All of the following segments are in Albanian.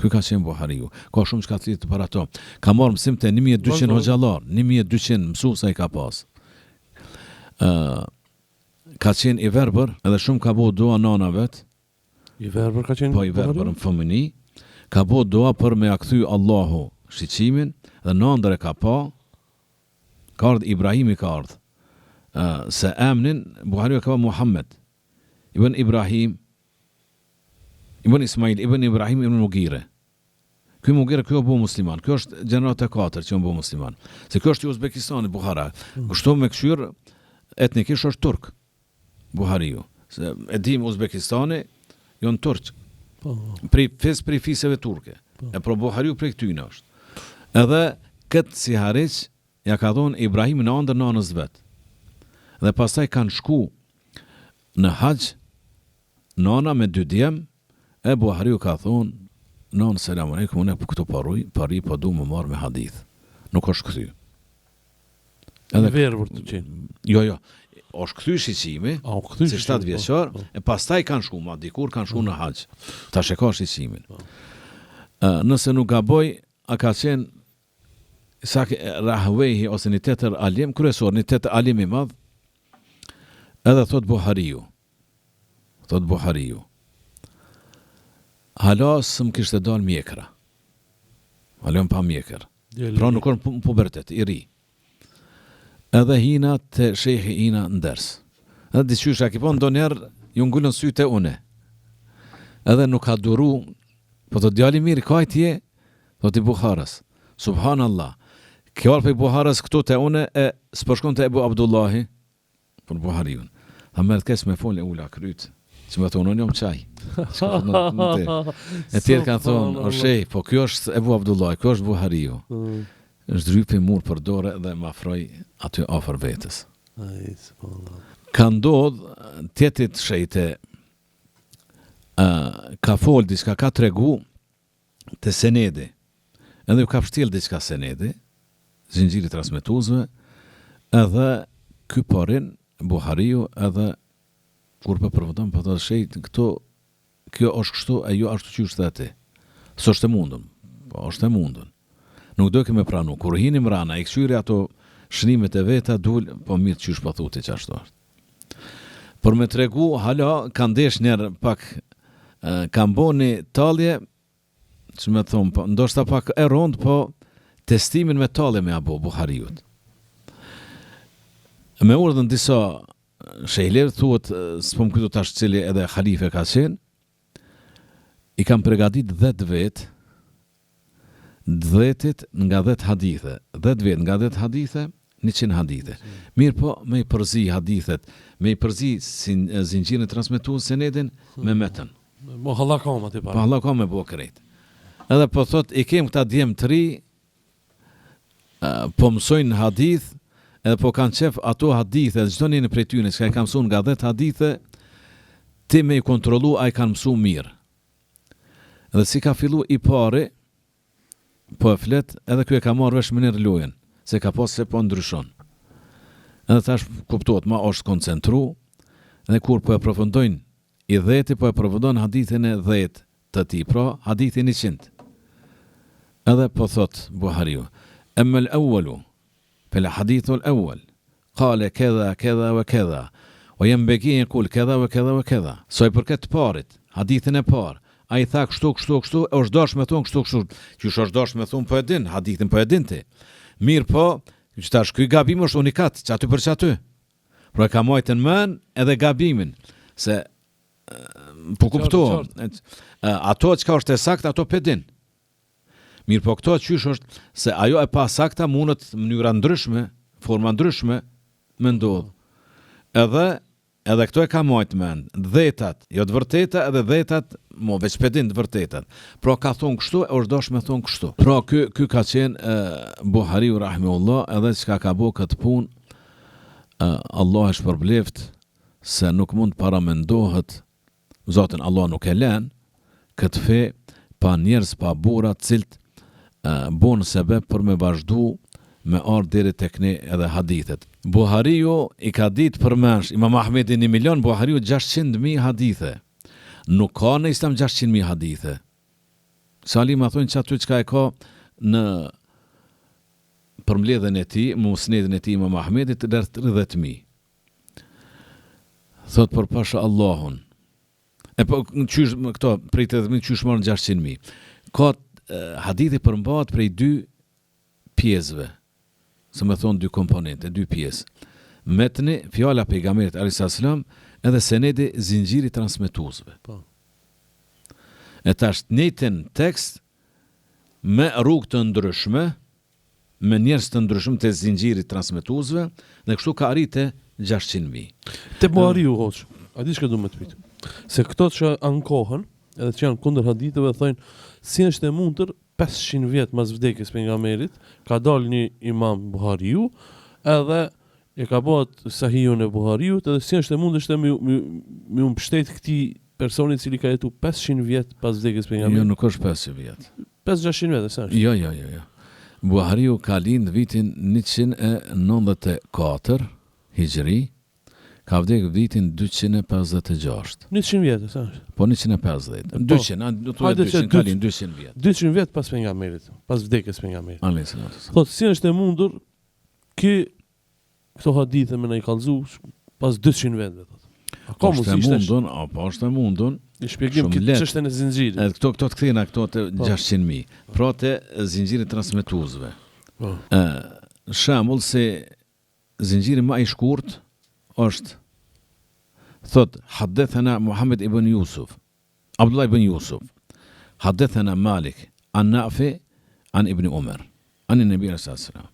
Ky ka qenë Buhariu. Ka shumë çka flitet për ato. Ka marrë mësim te 1200 hoxhallar, 1200 mësuesa i ka pas. Ë ka qenë i verbër, edhe shumë ka bo dua nana vet. I verbër ka qenë? Po i verbër në fëmini. Ka bo dua për me ja kthy Allahu shiqimin dhe në ëndër e ka pa. Ka ardhë Ibrahimi ka ardhë. Ë se emnin Buhariu e ka pa Muhammed. Ibn Ibrahim Ibn Ismail Ibn Ibrahim Ibn Mugire. Ky Mugire ky u bo musliman. Kjo është gjenerata e katërt që u bo musliman. Se kjo është i Uzbekistanit, Buhara. Mm. Kështu me kqyr etnikisht është turk. Buhariu. Se e dim Uzbekistani janë turq. Po. Prej fis prej fiseve turke. Po. E pro Buhariu prej këtyne është. Edhe këtë sihariq ja ka dhonë Ibrahimi në andër nanës vet. Dhe pastaj kanë shku në haxh Nana me dy djem, e Buhariu ka thonë, Nonë selam alejkum unë këtu po rruj, po rri po du me u marrë me hadith. Nuk është kthy. Edhe I verbër tu qenë. Jo, jo. Është kthy shiqimi, A, u kthy si shiqimi, 7 po, vjeçar, po. e pastaj kanë shku ma dikur kanë shku në haxh. Tash e ka shiqimin. Ë, nëse nuk gaboj, a ka qenë Isak Rahvehi ose një tjetër alim kryesor, një tjetër alim i madh, edhe thot Buhariu. Thot Buhariu. Hala s'më kishte dalë mjekra. Hala pa mjekër. Pra nuk është në pubertet, i ri. Edhe hina te shehi hina në ders. Edhe diqysh a ki po ndonjëherë ju ngulën sytë te une. Edhe nuk ka duru, po thot djali mirë, kajt je, thot i Buharës. Subhanallah. Ke ardhë prej Buharës këtu te une e s'po shkon te Ebu Abdullahi. Për Buhariun. Tha më erdh keq me fol e ula kryt. Që me thonë, unë jam qaj. E tjerë kanë thonë, o shej, po kjo është Ebu Abdullah, kjo është Buhariu. Mm. Zhdrypi mur për dore dhe më afroi aty afër vetes. Ai, subhanallah. Ka ndodh tjetrit shejte uh, ka fol diçka, ka tregu te senedi. Edhe ju ka pshtjell diçka senedi, zinxhiri transmetuesve, edhe ky po rrin Buhariu edhe kur po përfundon po thotë shej këto kjo është kështu e jo ashtu qysh the ti. S'është e mundun. Po është e mundun. Nuk dojke me pranu. Kur hini mrana i kqyri ato shënimet e veta dul po mirë qysh po thu ti qashtu është. Por me tregu hala ka ndesh njerë pak kanë bo një tallje që me thonë, po, ndoshta pak e rondë, po testimin me tallje me ja bo Buhariut. Me urdhën disa shejhlerë, thuhet, s'po më kujtohet tash cili edhe halife ka qenë, i kanë pregadit 10 vetë, Dhetit nga dhet hadithe, dhet vetë nga dhet hadithe, njëqind hadithe. Mirëpo me i përzi hadithet, me i përzi zinxhirin transmetues senedin me metën. Me hallakam aty para. Po hallakam me bo krejt. Edhe po thot i kem këta djem të ri, po mësojnë hadith, edhe po kanë qef ato hadithe, çdo njëri prej tyre çka i kanë mësuar nga dhet hadithe, ti me i kontrollu a i kanë mësu mirë. Dhe si ka fillu i pari, po e flet, edhe ky e ka marrë vesh menjëherë lojën, se ka pa se po ndryshon. Edhe tash kuptohet, ma është koncentru, dhe kur po e përfundojnë i dheti, po e përfundon hadithin e dhetë të tij, pra hadithin 100. Edhe po thot Buhariu, Emmel ewwelu, Fel hadithu el ewwel, kale kedha, kedha ve kedha, ve jenbegi en jekul kedha ve kedha ve kedha. Sa i përket të parit, hadithin e parë, ai tha kështu, kështu, kështu, e është dashtë me thonë kështu, kështu, qysh është dashtë me thonë po e din, hadithin po e din ti. Mirëpo, që tash ky gabim është unikat, qaty për qaty. Pra e ka majtë në men edhe gabimin, se po kuptohem. Ato çka është e saktë, ato pe din. Mirëpo këto qysh është se ajo e pasakta mundet mënyra ndryshme, forma ndryshme me ndodh. Edhe edhe këto e ka majt mend, dhetat, jo të vërteta edhe dhetat, mo veç pe din të vërtetat. Pra ka thonë kështu e është dashtë me thonë kështu. Pra ky ky ka qenë Buhariu rahimehullah edhe çka ka bo këtë punë Allah e shpërbleft se nuk mund të paramendohet Zaten Allah nuk e len këtë fe pa njerëz pa burra të cilët bonë sebep për me vazhdu me ardh deri tek ne edhe hadithet. Buhariu i ka ditë përmendsh, Imam Ahmedi një milion, Buhariu 600 mijë hadithe. Nuk ka në Islam 600 mijë hadithe. Se alima thonë që aty çka e ka në përmbledhjen e tij, musnedin e tij Imam Ahmedit rreth 30000. Thot por pasha Allahun. E po qysh këto prej 30000 qysh marrin 600000. Ka hadithi përmbahet prej dy pjesëve. Si me thonë dy komponente, dy pjesë. Metni, fjala e pejgamberit alejhi selam, edhe senedi zinxhiri i transmetuesve. Po. E tash të njëjtin tekst me rrugë të ndryshme, me njerëz të ndryshëm të zinxhirit transmetuesve dhe kështu ka arrit te 600.000. Te Buhariu hoxhë, a di çka du me të pyet? Se këto që ankohen, edhe që janë kundër haditheve thonë si është e mundur 500 vjet mas vdekjes pejgamberit, ka dalë një imam Buhariu, edhe e ka bo atë sahihun e Buhariut, edhe si është e mundur është me me me u mbështet këtij personi i cili ka jetu 500 vjet pas vdekjes pejgamberit. Jo, nuk është 500 vjet. 5-600 vjet, sa është? Jo, jo, jo, jo. Buhariu ka lind vitin 194 Hixhri, ka vdek vitin 256. 100 vjet, sa është? Po 150. 200, a do të thotë 200, ka lind 200 vjet. 200 vjet pas pejgamberit, pas vdekjes pejgamberit. Alayhi salatu. Thotë si është e mundur ky Këto hadithe me na i kallzu pas 200 vjetëve thotë. A ka mundësi është e mundun, a po është e mundun. Një shpjegim këtë çështjen e zinxhirit. Edhe këto këto të kthejna këto te po. 600.000. Pra te zinxhiri transmetuesve. Po. Ë, shembull se zinxhiri më i shkurt është thot hadethena Muhammed ibn Yusuf. Abdullah ibn Yusuf. Hadethena Malik an Nafi an ibn Umar. An Nabi sallallahu alaihi wasallam.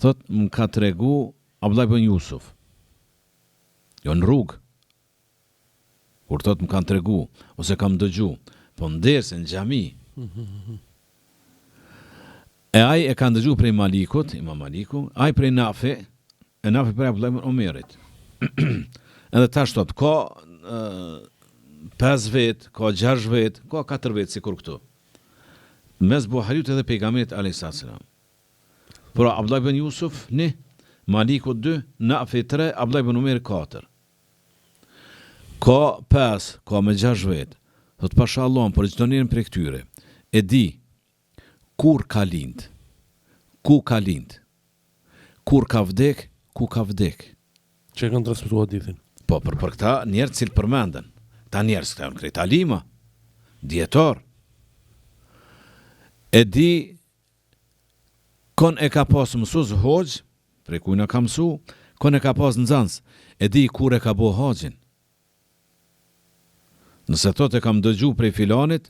Thot më ka tregu Abdullah ibn Jusuf. Jo në rrugë. Kur thot më kanë tregu ose kam dëgju, po në derse në xhami. E ai e ka ndëgju prej Malikut, Imam Maliku, ai prej Nafi, e Nafi prej Abdullah ibn Omerit. Edhe tash thot ka 5 vet, ka 6 vet, ka 4 vet sikur këtu. Mes Buhariut edhe pejgamberit alayhis salam. Pra Abdullah ibn Jusuf një, Maliku dy, Nafi tre, Abdullah ibn Umeri katër. Ka pesë, ka me gjashtë vetë. Thotë pasha Allahun për çdo njërin prej këtyre. E di kur ka lind, ku ka lind, kur ka vdek, ku ka vdek. Që e kanë transmetuar hadithin. Po, për për këta njerëz të cilët përmenden. Këta njerëz, këta janë krejt alima, dijetar. E di Kon e ka pas mësus hoxhë, prej kujna ka mësu, kon e ka pas nxans, e di kur e ka bo haxhin. Nëse thotë e kam dëgju prej filanit,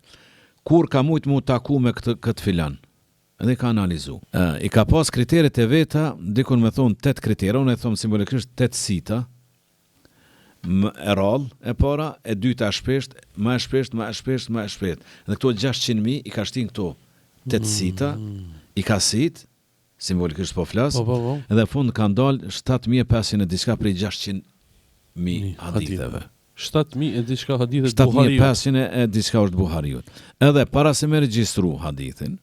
kur ka mujt mu taku me këtë këtë filan. Edhe i ka analizu. I ka pas kriteret e veta, dikun me thonë tetë kritere, unë e thom simbolikisht tetë sita, Më e rrallë, e para, e dyta e shpeshtë, më e shpeshtë, më e shpeshtë, më e shpeshtë. Dhe këto 600.000 i ka shti n'këto tetë sita, i ka sit, simbolikisht po flas, po, po, po. dhe fund kanë dalë 7500 e diçka prej 600.000 haditheve. 7000 e diçka hadithe të Buhariut. 7500 e diçka është Buhariut. Edhe para se me regjistru hadithin,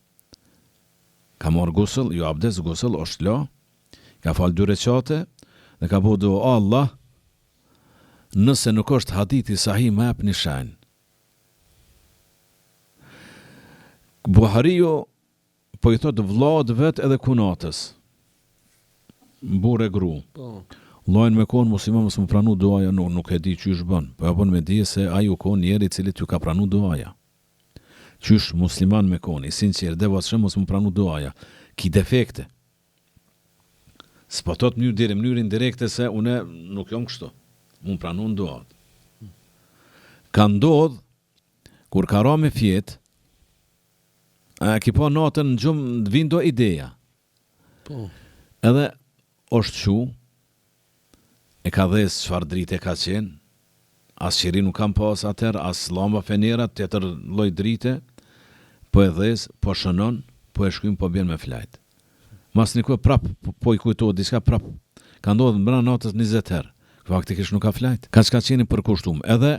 ka marrë gusëll, jo abdes, gusëll, është la, Ka falë dy reqate dhe ka bo dua Allah nëse nuk është hadithi sahih më jep një shenjë. Buhariu po i thot vllaut vet edhe kunatës. Burrë e gru. Po. Vllajn me kon musliman mos më pranu duaja nuk, nuk e di qysh bën. Po ja bën me dije se ai u kon njeri i cilit ju ka pranu duaja. Qysh musliman me kon i sinqert devotshëm mos më pranu duaja. Ki defekte. S'po thot mënyrë dire, mënyrë indirekte se une nuk jom kështu. Mu m'pranun duat. Ka ndodh, kur ka ra me fjet, a ki pa natën në gjumë të vinë do ideja. Po. Edhe është çu, E ka dhez çfarë drite ka qenë, as qiri nuk kam pas atëherë, as llamba fenera, tjetër lloj drite, po e dhez, po shënon, po e shkyn, po bjen me flajt. Mas një kohe prap po i kujtohet diçka prap. Ka ndodhur mbrana natës 20 herë. Faktikisht nuk ka flajt. Kaq ka qenë i përkushtum. Edhe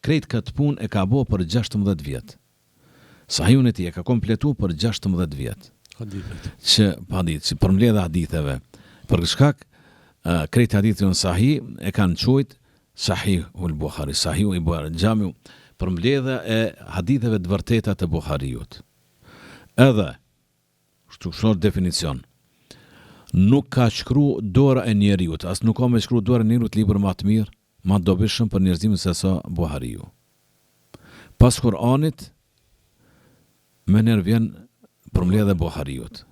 krejt këtë punë e ka bo për 16 vjet. Sahihun e tij e ka kompletu për 16 vjet. Hadithet. Që hadith, që përmbledhja e haditheve. Për këtë shkak, krejt hadithet janë sahih, e kanë quajt Sahihul Buhari, Sahihu i Buhari, Xhamiu. Përmbledhja e haditheve të vërteta të Buhariut. Edhe, kështu kështu është definicion. Nuk ka shkru dora e njeriut, as nuk ka me shkru dora e njeriut libër ma të mirë, ma të dobishëm për njerëzimin se sa Buhariu. Pas Kur'anit, menjëherë vjen përmbledhja e Buhariut.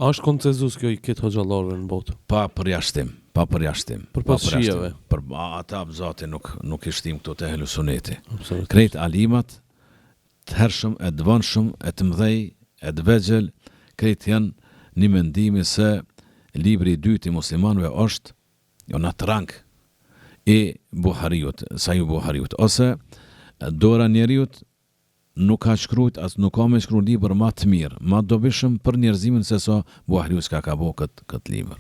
A është konsensus kjo i këtë hoxhallarëve në botë? Pa përjashtim, pa përjashtim. Përpos shiave. Për ata zati nuk nuk i shtim këto te ehlu suneti. Krejt alimat të hershëm e të vonshëm e të mëdhej e të vegjël, krejt janë një mendimi se libri i dytë i muslimanëve është jo në atë rang i Buhariut, Sahih Buhariut, ose dora njeriut nuk ka shkrujt as nuk ka me shkru libër ma të mirë, ma të dobishëm për njerëzimin se sa Buhariu çka ka bo këtë këtë libër.